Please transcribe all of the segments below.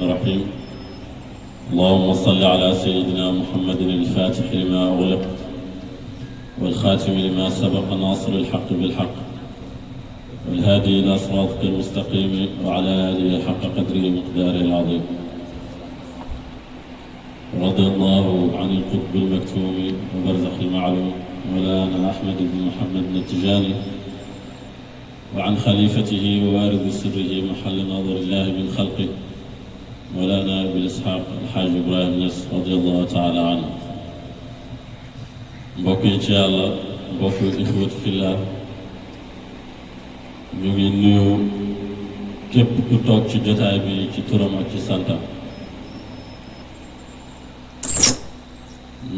الرحيم اللهم صل على سيدنا محمد الفاتح لما أغلق والخاتم لما سبق ناصر الحق بالحق والهادي إلى صراطك المستقيم وعلى آله حق قدره ومقداره العظيم. رضي الله عن القطب المكتوم وبرزخ المعلوم مولانا أحمد بن محمد التجاني وعن خليفته ووارث سره محل نظر الله من خلقه مولانا أبي إسحاق الحاج إبراهيم نياس رضي الله تعالى عنه. mbokk yi ci yàlla mbokk ixwat fillah ñu ngi nuyu képp ku toog ci jotaay bi ci turam ak ci santam.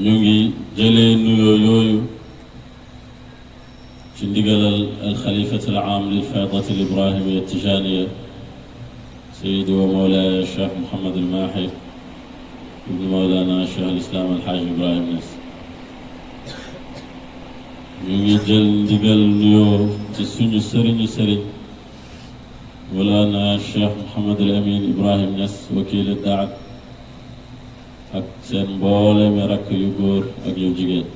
ñu ngi jëlee nuyoo yooyu ci ndigalal alxalifat alaam lilfaydati alibrahimiya tijaniya sayidi wa mawlaaya cheikh Mouhamad almaahi ibnu mawlaana cheikh alislam alxaaj Ibrahim Niass. ñu ngi jël ndigal nuyoo ci suñu sëriñu sëriñ mawlaana cheikh Mouhamad al Amin Ibrahim Niass wakiil daat ak seen mboolemi rakk yu góor ak yu jigéen.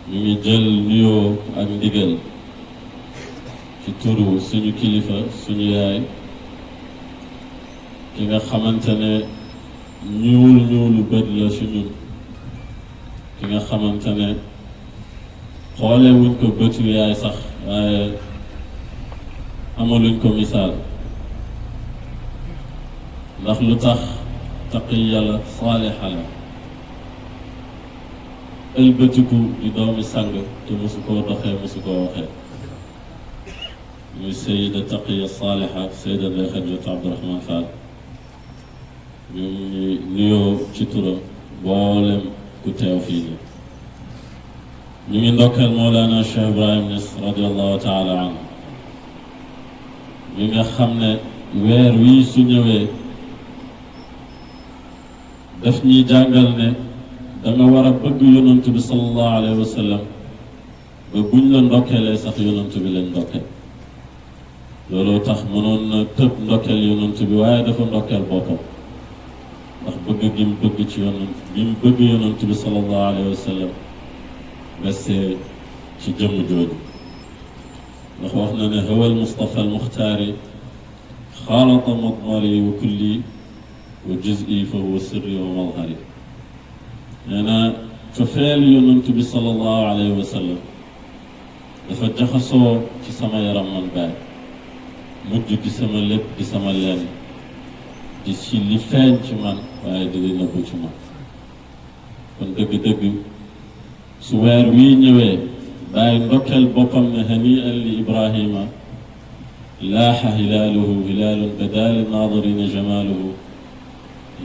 ñu ngi jël nuyoo ak ndigal ci turu suñu kilifa suñu yaay ki nga xamante ne ñuulu bët la ci ñun, ki nga xamante ne xoole wuñ ko bëtu yaay sax waaye amaluñ ko misaal ndax lu tax taqiya la saaliha la ëlbatiku di doomi sang te mosu koo doxee mosu koo waxee muy sayida taqiya saaliha sayida Ndeye Khadijatu Abdourahmane Fall. ñu ngi nuyoo ci turam boolem ku teew fii nii. ñu ngi ndokkeel Mawlana Cheikh Ibrahim Niass radiallahu taala anhu mi nga xam ne weer wii su ñëwee daf ñuy jàngal ne danga war a bëgg yonantu bi sallallahu alayhi wa sallam ba buñ la ndokkeelee sax yonantu bi lañ ndokkeel. looloo tax mënoon na tëb ndokkeel yonantu bi waaye dafa ndokkeel boppam ndax bëgg gi mu bëgg ci yonant gi mu bëgg yonantu bi sallallahu alayhi wa sallam bessee ci jëmm jooju ndax wax na ne hawal Mustafa al Muxtaari xaalata madmari wa kulli wa juz'i fa huwa sirri wa mazhari. nee na cofeel yonantu bi sallallahu alayhi wa sallam dafa jaxasoo ci sama yaram man baay mujj di sama lépp di sama lenn di ci li feeñ ci man waaye di li nëbbu ci man. kon dëgg-dëgg su weer wii ñëwee bàyyi ndokkeel boppam ne hani'an li Ibrahima laaxa hilaaluhu hilaalun badaa li naadirina jamaaluhu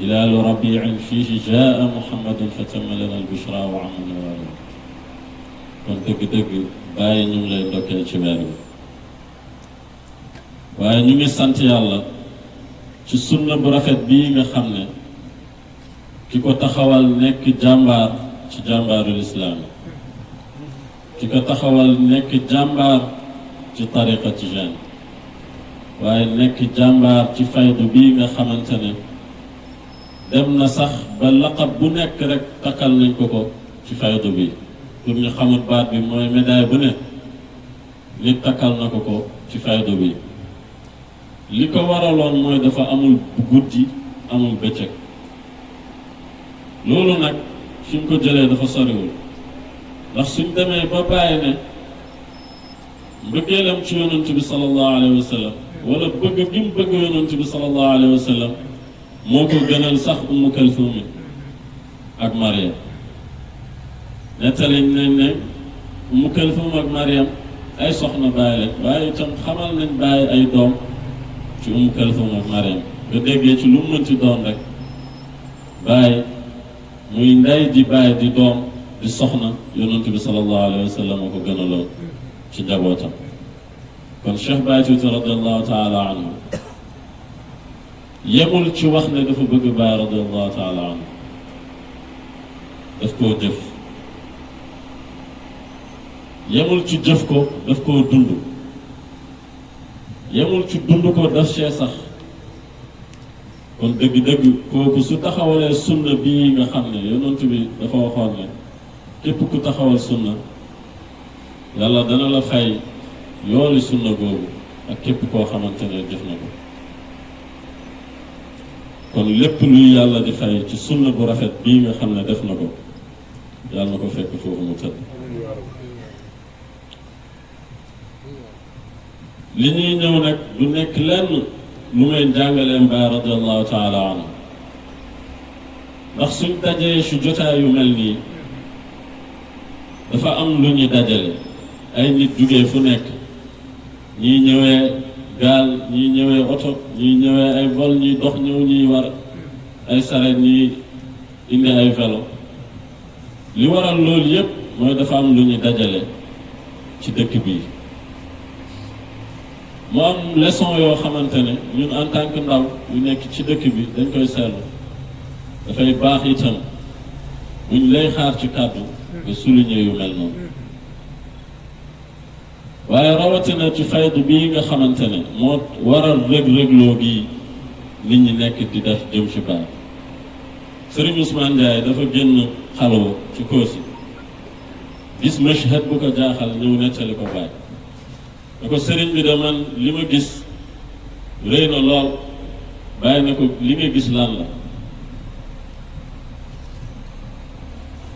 hilaalu rabiicin fiihi jaa Muhammadun fa tamma lana al-bushraa wa amma nawaaluhu. kon dëgg-dëgg bàyyi ñu ngi lay ndokkeel ci weer wi waaye ñu ngi sant yàlla ci sunna bu rafet bii nga xam ne ki ko taxawal nekk jàmbaar ci jàmbaarul islaam ki ko taxawal nekk jàmbaar ci tariqa tijaan waaye nekk jàmbaar ci faydu bii nga xamante ne dem na sax ba laqab bu nekk rek takkal nañ ko ko ci faydu bi. pour ñu xamul baat bi mooy médaille bu ne nit takkal na ko ko ci faydu bi. li ko waraloon mooy dafa amul guddi amul bëccëg. loolu nag fi mu ko jëlee dafa soriwul ndax suñ demee ba bàyyi ne mbëggeelam ci yonantu bi sallallahu alayhi wa sallam wala bëgg gi mu bëgg yonantu bi sallallahu alayhi wa sallam moo ko gënal sax Ummu Kalthum ak Mariam. nettaliñ nañ ne Ummu Kalthum ak Mariam ay soxna bàyyi lañ waaye itam xamal nañ bàyyi ay doom ci Ummu Kalthum ak Mariam nga déggee ci lu mu mënti doon rek bàyyi muy ndey di bàyyi di doom di soxna yonantu bi sallallahu alayhi wa sallam moo ko gënaloon ci njabootam. kon Cheikh Baye Tuuti radiallahu taala anhu yemul ci wax ne dafa bëgg Baye radiallahu taala anhu daf koo jëf. yemul ci jëf ko daf koo dund. yemul ci dund ko daf see sax kon dëgg-dëgg kooku su taxawalee sunna bii nga xam ne yonent bi dafa waxoon ne képp ku taxawal sunna yàlla dana la fay yooli sunna boobu ak képp koo xamante ne def na ko kon lépp luy yàlla di fay ci sunna bu rafet bii nga xam ne def na ko yàlla na ko fekk foofu mu tëdd li ñuy ñëw nag du nekk lenn lu may jàngaleem Baay radiallahu taala anhu ndax suñ dajee su jotaay yu mel nii dafa am lu ñuy dajale ay nit jugee fu nekk ñii ñëwee gaal ñii ñëwee oto ñii ñëwee ay vol ñii dox ñëw ñii war ay saret ñii indi ay vélo li waral loolu yépp mooy dafa am lu ñuy dajale ci dëkk bii mu am leçon yoo xamante ne ñun en tant que ndaw yu nekk ci dëkk bi dañ koy seetlu dafay baax itam buñ lay xaar ci kàddu nga souligner yu mel noonu waaye rawatina ci faydu bii nga xamante ne moo waral rëg-rëgloo gi nit ñi nekk di def jëm ci Baay Sëriñ Ousmane Ndiaye dafa génn xalwa ci Kossy gis mashhad bu ko jaaxal ñëw nettali ko Baay da ko sëriñ bi de man li ma gis rëy na lool Baay ne ko li nga gis lan la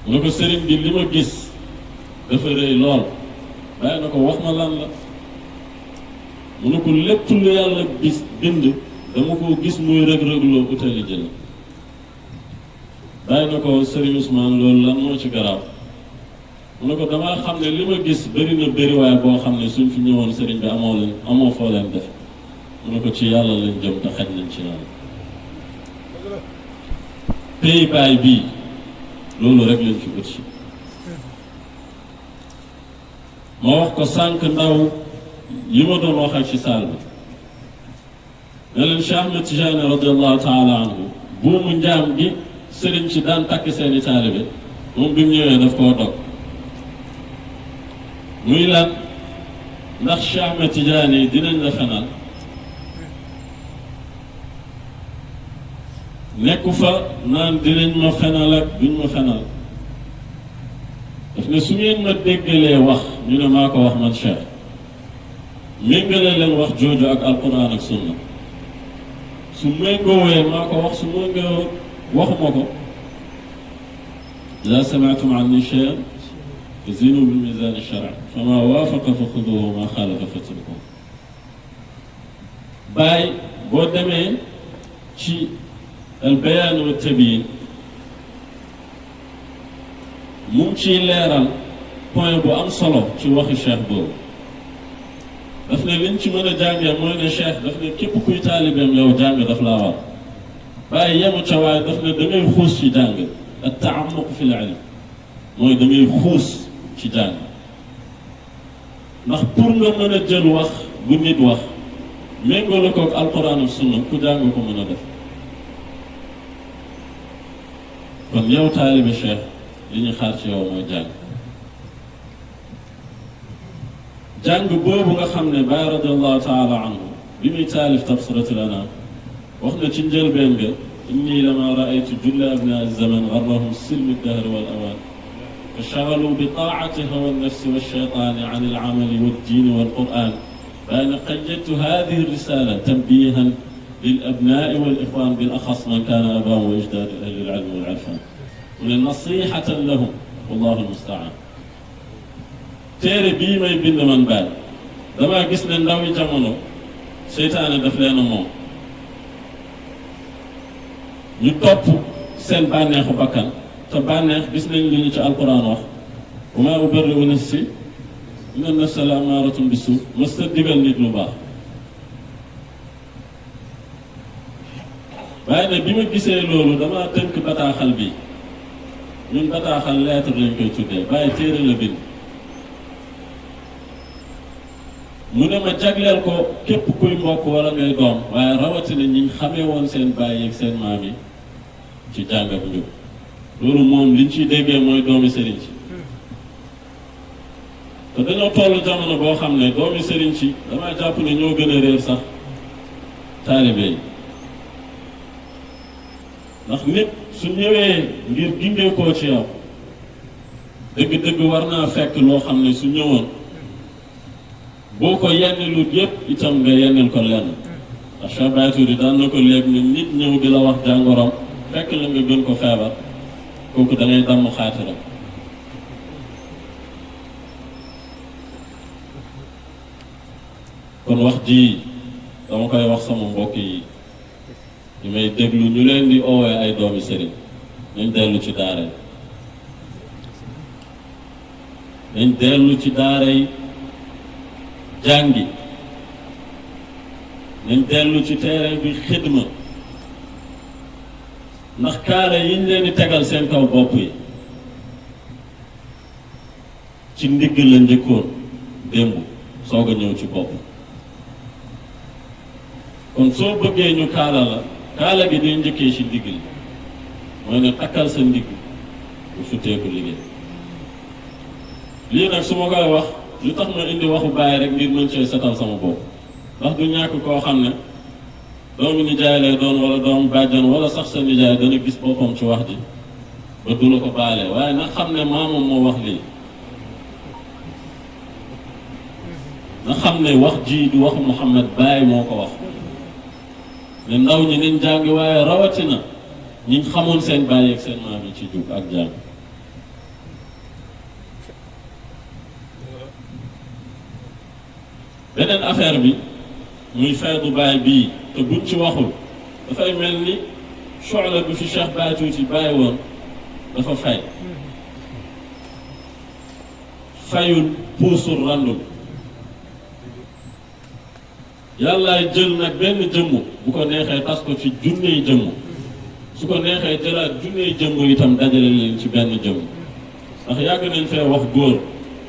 mu ne ko sëriñ bi li ma gis dafa rëy lool Baay na ko wax ma lan la mu ne ko lépp lu yàlla gis bind dama ko gis muy rëg-rëgloo utali jël Baay na ko sëriñ Ousmane loolu lan moo ci garaaw mu ne ko damaa xam ne li ma gis bëri na bëriwaay boo xam ne suñ fi ñëwoon sëriñ bi amoo foo leen def mu ne ko ci yàlla lañ jëm te xaj nañ ci yàlla pays Baay bii loolu rek lañ ci ut si ma wax ko sànq ndaw yi ma doon wax ak ci saal bi ne leen Cheikh Ahmed Tidiane radiallahu taala anhu buumu njaam gi sëriñ ci daan takk seeni taalibe moom bi mu ñëwee daf koo dog muy lan ndax Cheikh Ahmed Tidiane yi dinañ la fenal nekku fa naan dinañ ma fenal ak duñ ma fenal daf ne su ngeen ma déggalee wax ñu ne maa ko wax man Cheikh méngale leen wax jooju ak alquran ak sunna su méngoowee maa ko wax su méngoo waxuma ko ida sami'tum anni shay'an fazinu bil mizan ash-shar'i fama waafaqa fa xuduhu wa ma xaalafa fatrukuhu Baay boo demee ci al bayaan wa tabyin mu ngi ciy leeral point bu am solo ci waxi cheikh boobu daf ne liñ ci mën a jàngee mooy ne cheikh daf ne képp kuy taalibeem yow jàng daf laa war Baay yemu ca waaye daf ne da ngay xuus ci jàng ak taamuq fi l ilm mooy da ngay xuus ci jàng ndax pour nga mën a jël wax bu nit wax méngoo la koog alquran ak sunna ku jàng ko mën a def kon yow taalibe cheikh li ñu xaar ci yow mooy jàng boobu nga xam ne Baay radiallahu taala anhu bi muy taalif tabsiratul anam wax na ci njëlbeen nga inni lama raaytu julla abnaa zaman garrahum silmi dahri wal awaan fa shagalu bi taati hawa nafsi wa shaytaani an al amali wa ddiini wal quraan baana qayyadtu hadihi risala tanbihan lil abnaai wal ixwaan bil axas man kaana abaahum wa ajdaadu ahli al ilmi wal irfaan mu ne nasihatan lahum wallahu almustaan téere bii may bind man Baay damaa gis ne ndaw yi jamono seytaane daf leen a moom ñu topp seen bànneexu bakkan te bànneex gis nañ li ñu ci alquran wax wa maa ubarri'u nafsi inna nafsa la amaaratun bisu mës ta digal nit lu baax waaye nag bi ma gisee loolu damaa tënk bataaxal bi ñun bataaxal lettre lañ koy tuddee Baay téere la bind mu ne ma jagleel ko képp kuy mbokk wala ngay doom waaye rawatina ñi xamee woon seen baay yeeg seen maam yi ci jàng ak njub loolu moom liñ ciy déggee mooy doomi sëriñ si te dañoo toll jamono boo xam ne doomi sëriñ si damaa jàpp ne ñoo gën a réer sax taalibe yi ndax nit su ñëwee ngir gingeekoo ci yow dëgg-dëgg war naa fekk loo xam ne su ñëwoon boo ko yennilut yépp itam nga yennil ko lenn ndax Cheikh Baye Touré daan na ko léegi ne nit ñëw di la wax jàngoroom fekk la nga gën ko feebar kooku da ngay damm xaatiram kon wax ji dama koy wax sama mbokk yi ñu may déglu ñu leen di oowee ay doomi sëriñ nañ dellu ci daara yi nañ dellu ci daara yi jàngi nañ dellu ci terrain bi xidma ndax kaala yiñ leen di tegal seen kaw bopp yi ci ndigg la njëkkoon démb soog a ñëw ci bopp kon soo bëggee ñu kaala la kaala gi day njëkkee ci ndigg li mooy ne takkal sa ndigg bu futteeku liggéey lii nag su ma koy wax lu tax ma indi waxu bàyyi rek ngir mën cee setal sama bopp ndax du ñàkk koo xam ne doomu nijaay lay doon wala doomu bàjjan wala sax sa nijaay dana gis boppam ci wax ji ba du la ko baale waaye nag xam ne maamam moo wax lii na xam ne wax ji du waxu Muhammad Baye moo ko wax ne ndaw ñi nañ jàngi waaye rawatina ñi xamoon seen baay ak seen maam yi ci jub ak jàng beneen affaire bi muy faydu baay bii te buñ ci waxul dafay mel ni soxla bi fi Cheikh Baye Tuuti bàyyi woon dafa fay fayul puusul randul yàllaay jël nag benn jëmm bu ko neexee tas ko ci junney jëmm su ko neexee jëlaat junney jëmm itam dajale leen ci benn jëmm ndax yàgg nañ fee wax góor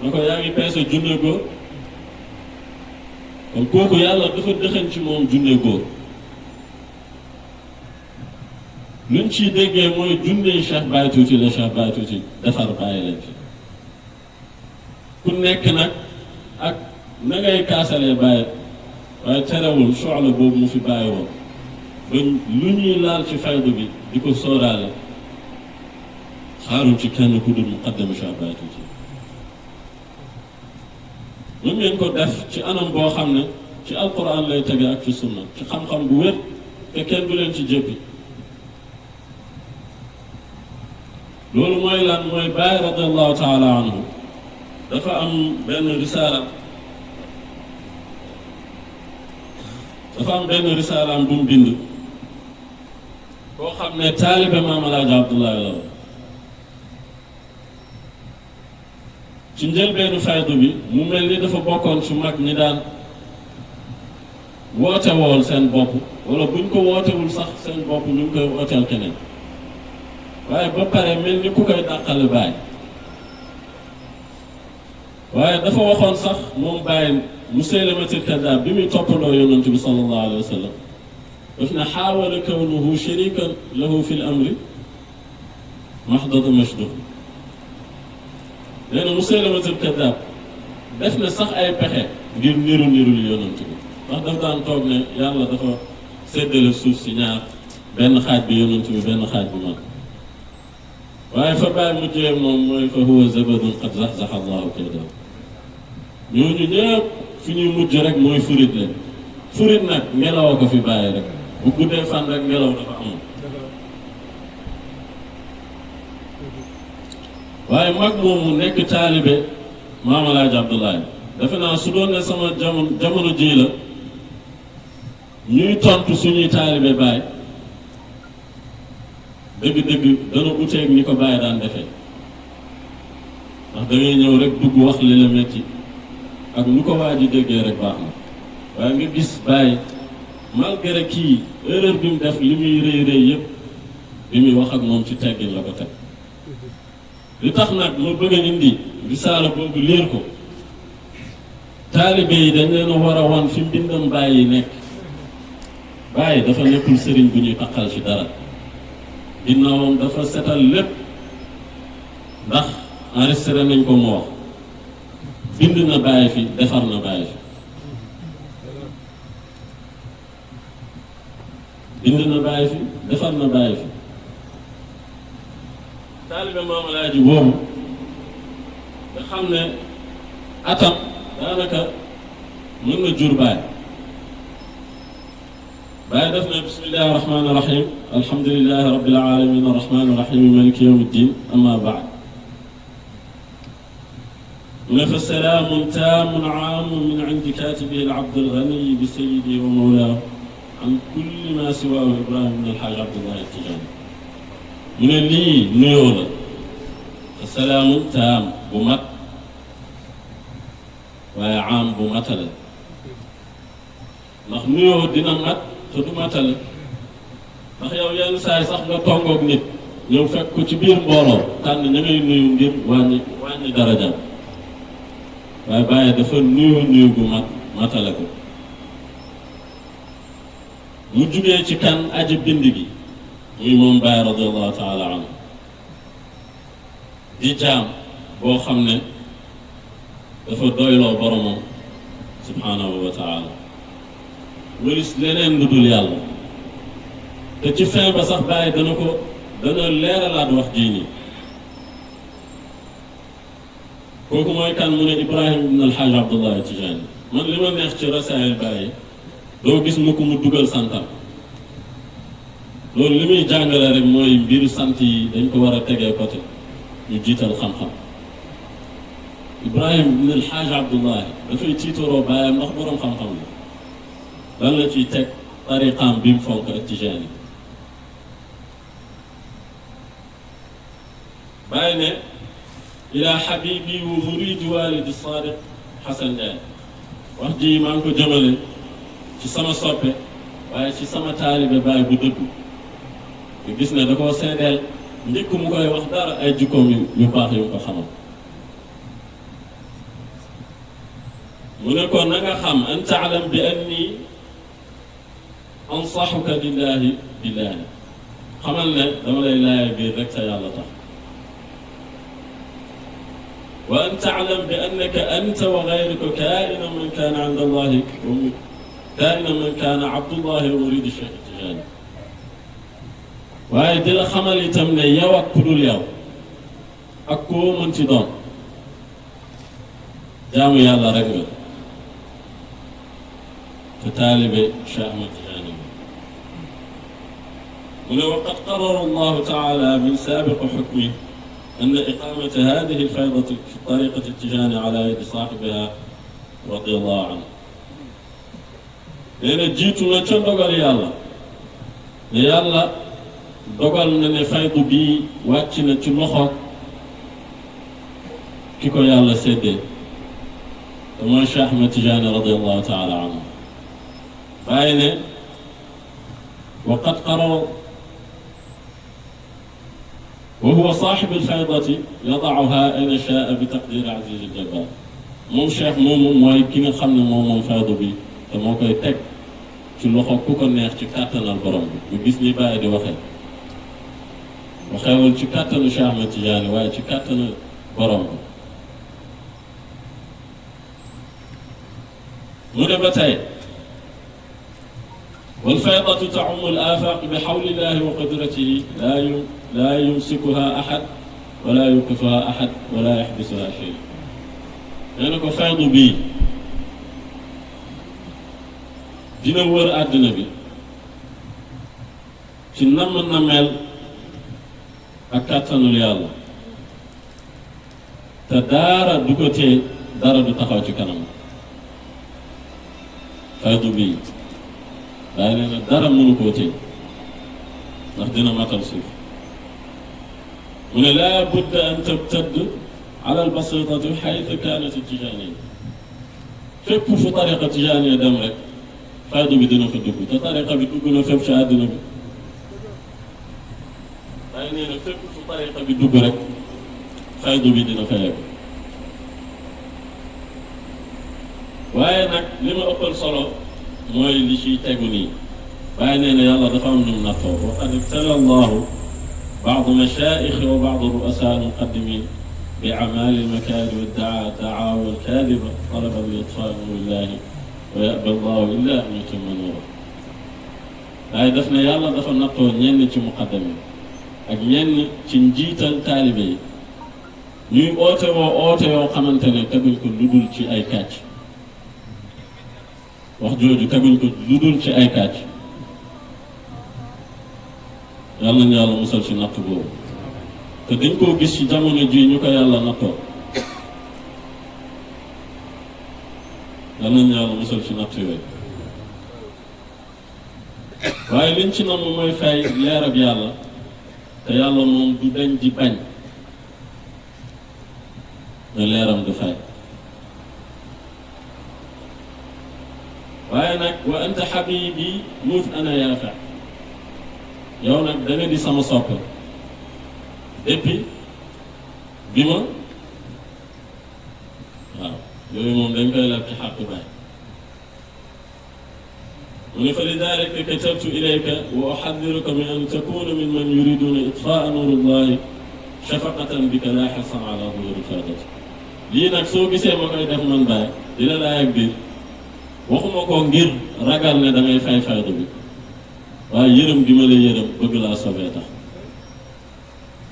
na ko yaa ngi peese junne góor kon kooku yàlla dafa dëxañ ci moom junne góor luñ ciy déggee mooy junney Cheikh Baye Tuuti la Cheikh Baye Tuuti defar bàyyi leen fi ku nekk nag ak na ngay kaasalee bàyyi waaye terewul soxla boobu mu fi bàyyi woon ba lu ñuy laal ci faydu bi di ko sóoraale xaarul ci kenn ku dul muqaddam Cheikh Baye Tuuti mën ngeen ko def ci anam boo xam ne ci alquran lay tege ak ci sunna ci xam-xam bu wér te kenn du leen ci jéppi loolu mooy lan mooy Baye radiallahu taala anhu dafa am benn risaalaam bu mu bind koo xam ne taalibe Maam Alaaji Abdoulaye la ci njëlbeenu faydu bi mu mel ni dafa bokkoon ci mag ñi daan woote wool seen bopp wala buñ ko wootewul sax seen bopp ñu ngi koy wooteel keneen waaye ba pare mel ni ku koy dàqale Baay waaye dafa waxoon sax moom Baay Musaylamatul Kaddaab bi muy toppandoo yonent bi sallallahu alayhi wa sallam daf ne xaawala kawnuhu sharikan lahu fi l amri mahdada mashdud nee na Musaylamatul Kaddaab def na sax ay pexe ngir niru yonent bi ndax daf daan toog ne yàlla dafa séddale suuf si ñaar benn xaaj bi yonent bi benn xaaj bi man waaye fa Baay mujjee moom mooy fa huwa zabadun qad zaxzaxa allahu kaydahu ñooñu ñëpp fi ñuy mujj rek mooy furit leen furit nag ngelaw ko fi bàyyi rek bu guddee fan rek ngelaw dafa amul waaye mag moomu nekk taalibe Maam Alaaji Abdoulaye defe naa su doon ne sama jamono ji la ñuy tontu suñuy taalibe Baay dëgg-dëgg dana uteeg ni ko Baay daan defee ndax da ngay ñëw rek dugg wax li la metti ak nu ko waa ji déggee rek baax na waaye nga gis Baay malgré kii erreur bi mu def li muy rëy yëpp bi muy wax ak moom ci teggin la ko teg li tax nag ma bëgg a indi risaala boobu liir ko taalibe yi dañ leen a war a wan fi mbindam Baay yi nekk Baay dafa nekkul sëriñ bu ñuy taqal ci dara ginnaawam dafa setal lépp ndax enregistré nañ ko mu wax bind na Baay fi defar na Baay fi bind na Baay fi defar na Baay fi taalibe Maam Alaaji boobu nga xam ne atam daanaka mën na jur baay def na bismillahi rahmaani rahim alhamdulilahi rabbil alamin arrahmani rahim maliki yawmi ddin amma baad mu ne fa salaamun taamun aamun min indi kaatibihi al-abd al-ghani bi sayyidi wa mawlaahu an kulli ma siwaahu Ibrahima ibn al-Hajj Abdullahi Tijaani mu ne lii nuyoo la fa salaamun taam bu mat waaye aam bu matale ndax nuyoo dina mat te du matale ndax yow yenn saa yi sax nga tongoog nit ñëw fekk ko ci biir mbooloo tànn ña ngay nuyu ngir wàññi daraja waaye Baye dafa nuyu gu matale ko mu jugee ci kan aji bind gi muy moom Baye radiallahu taala anhu di jaam boo xam ne dafa doyloo boromam subhanahu wa taala wëris leneen lu dul yàlla te ci fin ba sax Baye dana leeralaat wax jii nii kooku mooy kan mu ne Ibrahima ibn al-Hajj Abdullahi Tijaani man li ma neex ci rasaayil Baye doo gis mu ko mu dugal santam loolu li muy jàngale rek mooy mbiru sant yi dañ ko war a tegee côté ñu jiital xam-xam Ibrahima ibn al-Hajj Abdullahi dafay tiitaroo baayam ndax boroom xam-xam la lan la ciy teg tariqaam bi mu fonk ak Tijaani Baye ne ila habibi wa muridi walidi sadiq Xasan Njaay wax ji maa ngi ko jëmale ci sama soppe waaye ci sama taalibe Baye bu dëggu nga gis ne da koo seedeel njëkk mu koy wax dara ay jikkoom yu baax yu ko xamal mu ne ko na nga xam an taalam bi anni ansaxuka lillahi xamal ne dama lay laaya biir rek sa yàlla tax wa an taalam bi annaka anta wa gayruka kaa'ina man kaana inda allahi kaa'ina man kaana abdullahi wa muridi Cheikh Tijaani waaye di la xamal itam ne yow ak ku dul yow ak koo mën ci doon jaamu yàlla rek nga te taalibe Cheikh Ahmad Tijaani mu ne waqad qarara allahu taala min saabiqi xukmi أن إقامة هذه الفائضة في طريقة التجاني على يد صاحبها رضي الله عنه لأن جيتنا تندقل يالا dogal na ne faydu bii wàcc na ci loxo ki ko yàlla séddee te mooy Cheikh Ahmed Tidiane radiallahu taala anhu Baye ne wa qad qarara wa huwa saaxibu alfaydati yadauha ayna shaa bi taqdiri aziz aljabbar moom Cheikh moomu mooy ki nga xam ne moom faydu bi te moo koy teg ci loxo ku ko neex ci kàttanal borom bi ñu gis ni Baye di waxee waxeewul ci kàttanu Cheikh Ahmed Tidiane waaye ci kàttanu borom bi mu ne ba tey wal faydatu ta'ummu al afaq bi hawlillahi wa qudratihi la yumsikuha ahad wala yuqifuha ahad wala yaxbisuha shay nee na ko faydu bii dina wër àddina bi ci nammeel ak kàttanul yàlla te dara du ko téye dara du taxaw ci kanam faydu bii waaye nee na dara mënu koo téye ndax dina matal suuf mu ne laa budda an tabtadd ala albasitati xaytu kaanat tijaaniya fépp fu tariqa tijaaniya dem rek faydu bi dina fa dugg te tariqa bi dugg na fépp ci àddina bi waaye nee na fépp fu tariqa bi dugg rek faydu bi dina fa yegg waaye nag li ma ëppal solo mooy li ciy tegu nii waaye nee na yàlla dafa am ñum nattoo wa qad ibtala allahu baadu mashaayixi wa baadu ru'asaa al-muqaddimin bi amaali al-makaari wa-da'aawa al-kaadiba talaban li itfaa'i nuurillahi wa ya'ba allahu illaa an yutimma nuurahu waaye daf ne yàlla dafa nattoo ñenn ci muqaddam yi ak ñenn ci njiital taalibe yi ñuy oote yoo xamante ne teguñ ko lu dul ci ay kàcc wax jooju teguñ ko lu dul ci ay kàcc yàlla nañu yàlla musal ci natt boobu te dañ koo gis ci jamono ji ñu ko yàlla nattoo yàlla nañu yàlla musal ci natt yooyu waaye liñ ci namm mooy fay leer ak yàlla te yàlla moom du dañ di bañ ne leeram du fay waaye nag wa anta habibi muut ana yaafa yow nag da nga di sama soppe depuis bi ma waaw yooyu moom dañ koy lab ci xàq baay mu ne fa lidalika katabtu ilayka wa uxadiruka min an takuna min man yuriduna itfaa nurullahi shafaqatan bika laa xirsan ala zuhuri faadati lii nag soo gisee ma koy def man baay dina laay ak biir waxuma ko ngir ragal ne da ngay fay faydu bi waaye yërëm gi ma la yërëm bëgg laa sauver tax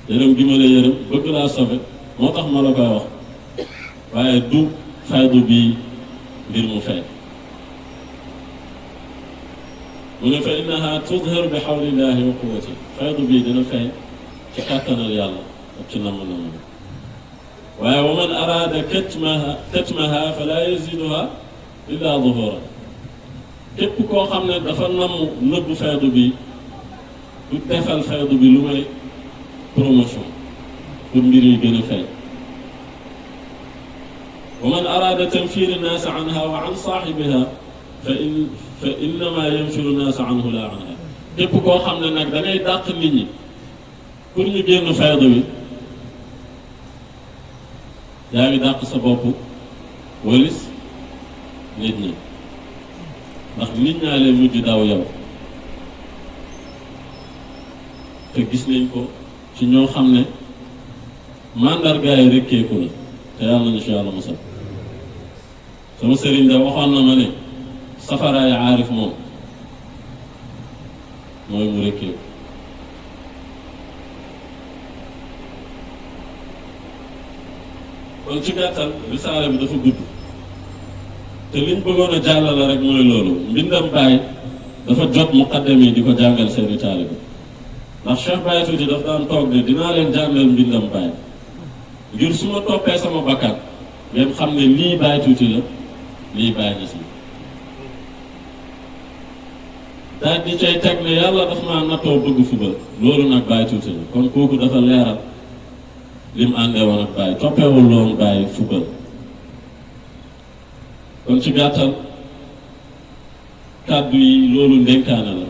yërëm gi ma la yërëm bëgg laa sauver moo tax ma la koy wax waaye du faydu bi mbir mu fay mu ne fa innaha tudhir bi xawlillahi wa quwwati faydu bii dina fay ci kàttanal yàlla ak ci namm waaye wa man araada katmaha fala yaziduha illa zuhura képp koo xam ne dafa namm nëbb faydu bi du defal faydu bi lu may promotion pour mbir yi gën a fay wa man araada tanfir naas anha wa an saaxibiha fa innama yanfiru naas anhu la anha képp koo xam ne nag da ngay dàq nit ñi pour ñu génn faydu bi yaa ngi dàq sa bopp walis nit ñi ndax nit ñaa leen mujj daw yow te gis nañ ko ci ñoo xam ne mandargaay rekkeeku la te yàlla nañu si yàlla musal sama sëriñ da waxoon na ma ne safaraay aarif moom mooy mu rekkeeku kon ci gàttal risaala bi dafa gudd te liñ bëggoon a jàllale rek mooy loolu mbindam Baay dafa jot muqaddam yi di ko jàngal seeni taalibe ndax Cheikh Baye Tuuti daf daan toog ne dinaa leen jàngal mbindam Baay ngir su ma toppee sama bakkan ngeen xam ne lii Baye Tuuti la lii Baye Ñas la daal di cay teg ne yàlla daf maa nattoo bëgg fubal loolu nag Baye Tuuti la kon kooku dafa leeral lim àndee woon ak Baye toppeewul loon Baye fubal kon ci gàttal kàddu yi loolu ndénkaane la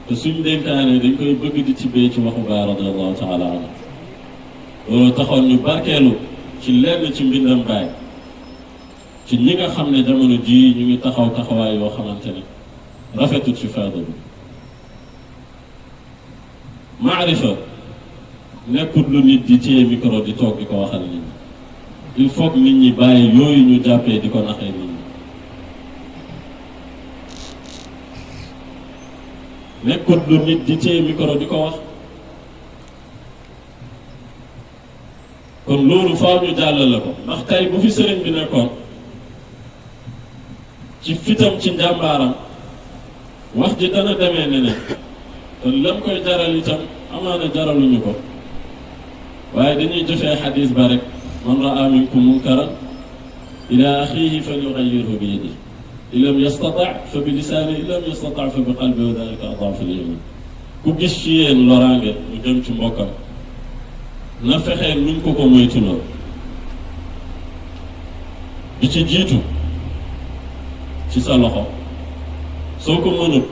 te suñ ndénkaane dañ koy bëgg di tibbee ci waxu Baay radiyallahu taala anhu loolu taxoon ñu barkeelu ci lenn ci mbindam Baay ci ñi nga xam ne jamono jii ñu ngi taxaw taxawaay yoo xamante ne rafetut ci fayda bi maarifa nekkut lu nit di téye micro di toog di ko waxal nit ñi il faut que nit ñi bàyyi yooyu ñu jàppee di ko naxee nit ñi nekkut lu nit di téye micro di ko wax kon loolu faaw ñu jàllale ko ndax tey bu fi sëriñ bi nekkoon ci fitam ci njàmbaaram wax ji dana demee neneen te lam koy jaral itam amaana jaraluñu ko waaye dañuy jëfee xadis ba rek man raa minkum munkaran ila axihi falyughayyirhu bi yadihi in lam yastati' fa bi lisaanihi in lam yastati' fa bi qalbihi wa dhalika ad'afu al-iman ku gis ci yéen loraange mu jëm ci mbokkam na fexee nuñ ko moytuloo bi ci jiitu ci sa loxo soo ko mënut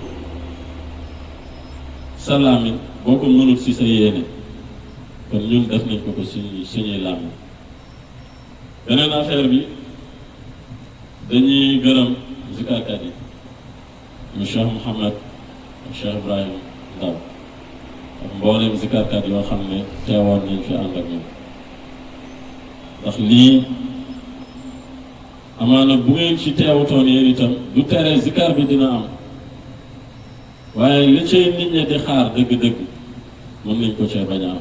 sa làmmiñ boo ko mënut ci sa yéene kon ñun def nañ ko suñuy làmmiñ beneen affaire bi dañuy gërëm zikarkat yi mu Cheikh Mouhamed ak Cheikh Ibrahim Ndaw ak mboolem zikarkat yoo xam ne teewoon nañ fi ànd ak ñoom ndax lii amaana bu ngeen ci teewutoon yéen itam du tere zikar bi dina am waaye li cay nit ñi di xaar dëgg-dëgg mën nañ ko cee bañ a am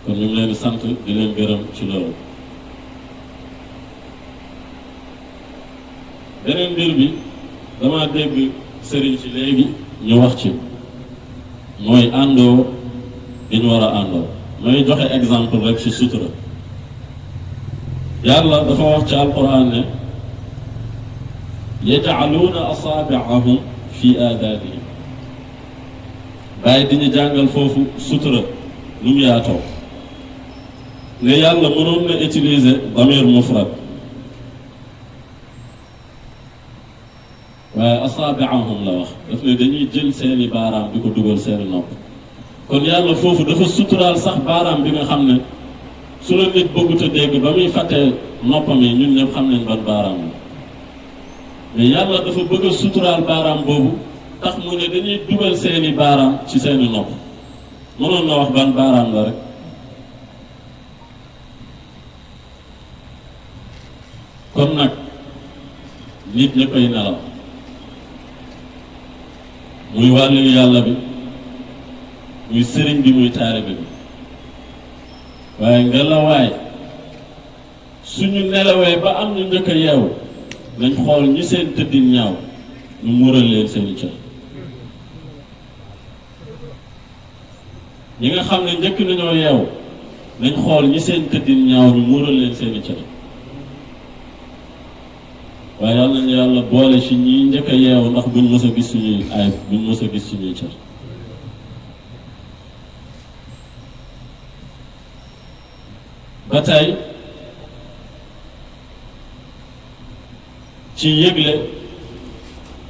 kon ñu ngi leen di sant di leen gërëm ci loolu. beneen mbir bi dama dégg sëriñ ci léegi ñu wax ci mooy àndoo bi ñu war a àndoo may joxe exemple rek ci sutura. yàlla dafa wax ci alquran ne yaj'aluuna asaabi'ahum fi aadaanihim bàyyi di ñu jàngal foofu sutura lu mu yaatoo ne yàlla mënoon na utiliser damir mufrad waaye asaabi'ahum la wax daf ne dañuy jël seeni baaraam di ko dugal seeni nopp kon yàlla foofu dafa suturaal sax baaraam bi nga xam ne su la nit bëggut a dégg ba muy fàttee noppam yi ñun ñëpp xam nañ ban baaraam la mais yàlla dafa bëgg a suturaal baaraam boobu tax mu ne dañuy dugal seeni baaraam ci seeni nopp mënoon na wax ban baaraam la rek kon nag nit ñëppay nelaw muy wàllu yàlla bi muy sëriñ bi muy taalibe bi waaye ngelawaay suñu nelawee ba am ñu njëkk a yeewu nañ xool ñi seen tëddin ñaaw ñu mural leen seeni cër ñi nga xam ne njëkk nañoo yeewu nañ xool ñi seen tëddin ñaaw ñu mural leen seeni cër waaye yàlla nañu yàlla boole ci ñi njëkk a yeewu ndax buñ mës a gis suñuy ayib buñ mës a gis suñuy cër ba tey ci yëgle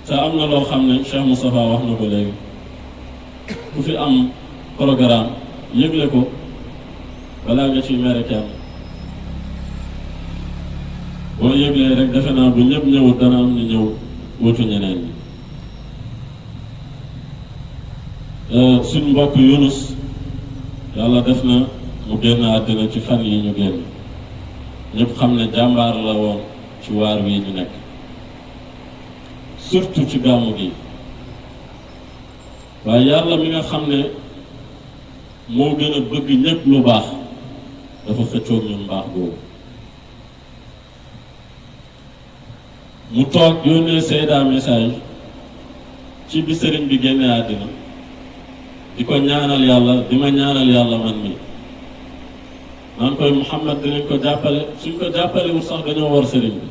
te am na loo xam ne Cheikh Moustapha wax na ko léegi ku fi am programme yëgle ko balaa nga ciy mere kenn boo yëglee rek defe naa bu ñëpp ñëwut dana am ñu ñëw wutu ñeneen ñi suñ mbokk Yunus yàlla def na mu génn àddina ci fan yi ñu génn ñëpp xam ne jàmbaar la woon ci waar wi ñu nekk surtout ci gàmmu gi waaye yàlla mi nga xam ne moo gën a bëgg ñëpp lu baax dafa xëccoog ñun mbaax boobu mu toog yónnee Seyda message ci bi sëriñ bi génne àddina di ko ñaanal yàlla di ma ñaanal yàlla man mi naan koy Muhammad dinañ ko jàppale suñ ko jàppalewul sax dañoo war sëriñ bi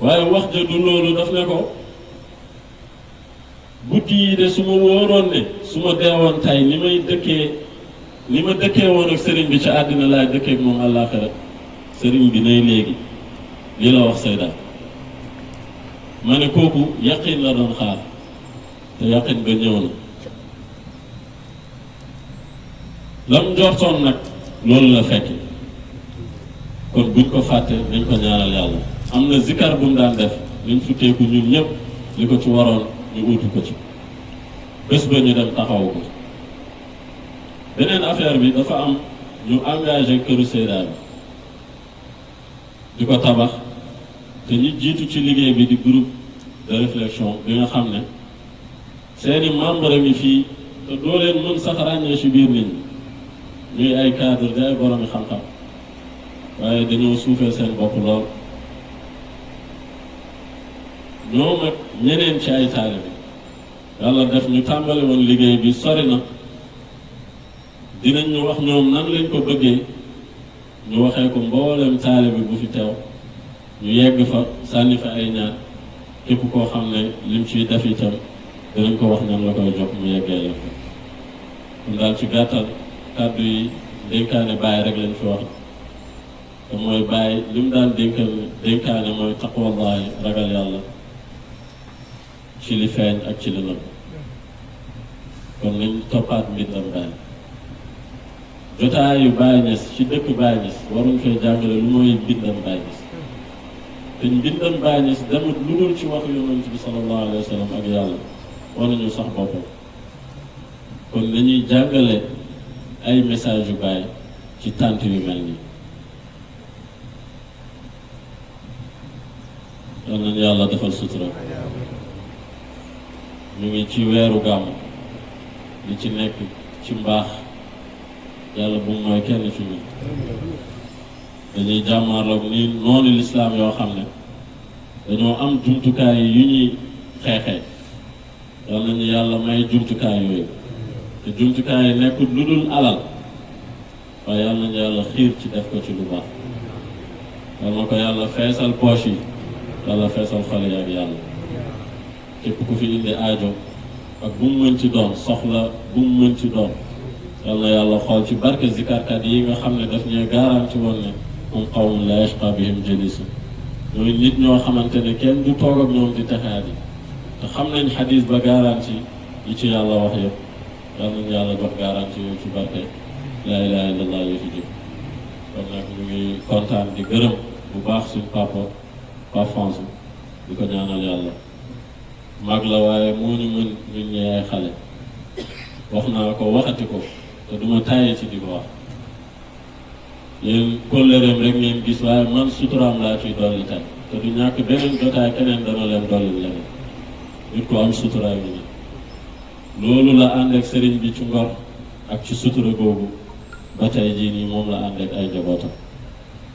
waaye wax ja du loolu daf ne ko guddi yi de su ma wóoroon ne su ma deewoon tey ni ma dëkkee woon ak sëriñ bi ci àddina laay dëkkee ak moom àllaaxira sëriñ bi nay léegi lii la wax Seyda ma ne kooku yaqin la doon xaar te yaqin ba ñëw na lam njortoon nag loolu la fekk kon buñ ko fàtte dañ ko ñaanal yàlla am na zikar bu mu daan def liñ futteeku ñun ñëpp li ko ci waroon ñu uutu ko ci bés ba ñu dem taxawu ko beneen affaire bi dafa am ñu engagé këru Seyda bi di ko tabax te ñi jiitu ci liggéey bi di groupe de réflexion bi nga xam ne seeni membre mi fii te doo leen mën sax ràññee ci biir nit ñi ñuy ay cadre di ay boromi xam-xam waaye dañoo suufee seen bopp lool ñoom ak ñeneen ci ay taalibe yàlla def ñu tàmbali woon liggéey bi sori na dinañ ñu wax ñoom nan lañ ko bëggee ñu waxee ko mboolem taalibe bu fi teew ñu yegg fa sànni fa ay ñaan képp koo xam ne lim ciy def itam dinañ ko wax nan la koy jox mu yeggee leen ko kon daal ci gàttal kàddu yi dénkaane bàyyi rek lañ fi wax te mooy bàyyi li mu daan dénkaane mooy taqwallahi ragal yàlla ci li feeñ ak ci li nëbb kon nañ toppaat mbindam bàyyi jotaayu Baay Ñas ci dëkk Baay Ñas waruñ fee jàngale lu mooy mbindam Baay Ñas te mbindam Baay Ñas demut lu dul ci wax yonent bi sallallahu alayhi wa sallam ak yàlla waruñu sax boppam kon nañuy jàngale ay message yu Baay ci tànt yu mel nii yal nañu yàlla defal sutura ñu ngi ci weeru gàmm li ci nekk ci mbaax yàlla bu mooy kenn ci ñun dañuy jàmmarloog ni noonu lislaam yoo xam ne dañoo am jumtukaay yu ñuy xeexee yal nañu yàlla may jumtukaay yooyu te jumtukaay yi nekkul lu dul alal waaye yal nañu yàlla xiir ci def ko ci lu baax yal na ko yàlla feesal poche yi yàlla feesal xol yi ak yàlla képp ku fi indi aajo ak bu mu mën ci doon soxla bu mu mën ci doon yal na yàlla xool ci barke zikarkat yi nga xam ne daf ñuy garanti woon ne hum qawmun la yashqa bihim jalisu ñooy nit ñoo xamante ne kenn du toog ak ñoom di texaat yi te xam nañ xadis ba garanti yi ci yàlla wax yëpp yal nañu yàlla jox garanti yooyu ci barke laa ilaha illallah yoo fi jóg kon nag ñu ngi kontaan di gërëm bu baax suñ papa François di ko ñaanal yàlla mag la waaye moo ñu mën ñun ñi ay xale wax naa ko waxati ko te duma tàyyi ci di ko wax yéen kóllëreem rek ngeen gis waaye man suturaam laa ciy dolli tey te du ñàkk beneen jotaay keneen dana leen dolli leneen nit ko am suturaay bi loolu la ànd ak sëriñ bi ci ngor ak ci sutura googu ba tey jii nii moom la ànd ak ay jabootam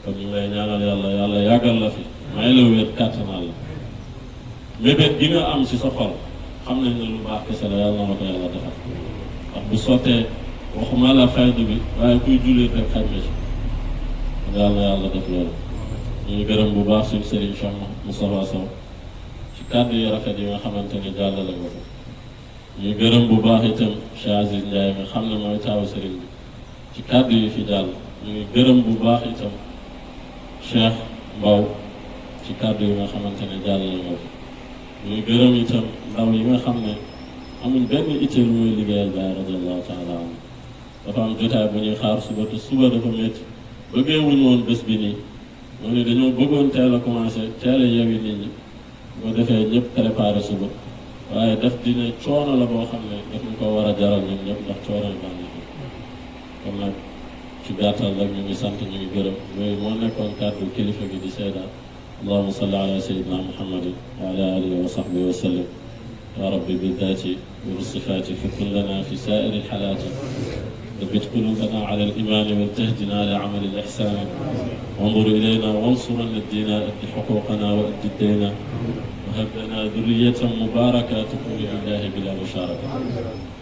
kon ñu lay ñaanal yàlla yàggal la fi may la wér kàttanal la mébét gi nga am ci sa xol xam nañ ne lu baax kese la yàlla na ko yàlla defal ndax bu sottee waxuma la faydu bi waaye kuy jullit rek xaj na ci yàlla def loolu ñu ngi gërëm bu baax suñu sëriñ Cheikh Moustapha Sow ci kàddu yu rafet yi nga xamante ni jàllale nga ko ñu gërëm bu baax itam Cheikh Aziz Ndiaye nga xam ne mooy taawu sëriñ bi ci kàddu yi fi jàll ñu ngi gërëm bu baax itam Cheikh Mbaw ci kàddu yi nga xamante ne jàllale nga ko ñu ngi gërëm itam ndaw yi nga xam ne amuñ benn itteel muy liggéeyal Baay radiyallahu taala anhu dafa am jotaay bu ñuy xaar suba te suba dafa métti bëggee wuñ woon bés bi nii moo ne dañoo bëggoon teel a commencé teel a yeewi nit ñi boo defee ñëpp préparé suba waaye daf dina coono la boo xam ne daf ñu ko war a jaral ñun ñëpp ndax coono yi baax na kon nag ci gàttal rek ñu ngi sant ñu ngi gërëm yooyu moo nekkoon kàddu kilifa gi di seeda allahumma salli ala sayyidina muhammadin wa ala alihi wa sahbihi wa sallim ya rabbi bidaati wa bisifaati fi kullana fi saa'iri alxalaati ثبت قلوبنا على الإيمان واهدنا لعمل الإحسان وانظر إلينا وانصرنا الدين أد حقوقنا وأد الدين وهب لنا ذرية مباركة تكون لله بلا مشاركة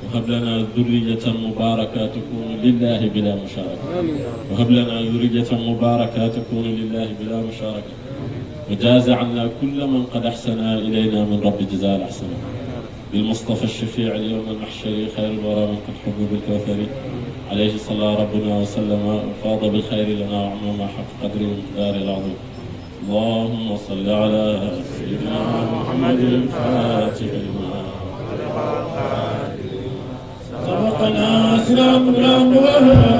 وهب لنا ذرية مباركة تكون لله بلا مشاركة وهب لنا ذرية مباركة تكون لله بلا مشاركة وجاز عنا كل من قد أحسن إلينا من رب جزاء الأحسن بالمصطفى الشفيع اليوم المحشري خير الورى من قد حبوب الكوثر عليه صلى ربنا وسلم وفاض بالخير لنا وعموما حق قدره ومقداره العظيم اللهم صل على سيدنا محمد الفاتح لما سبقنا سلام الله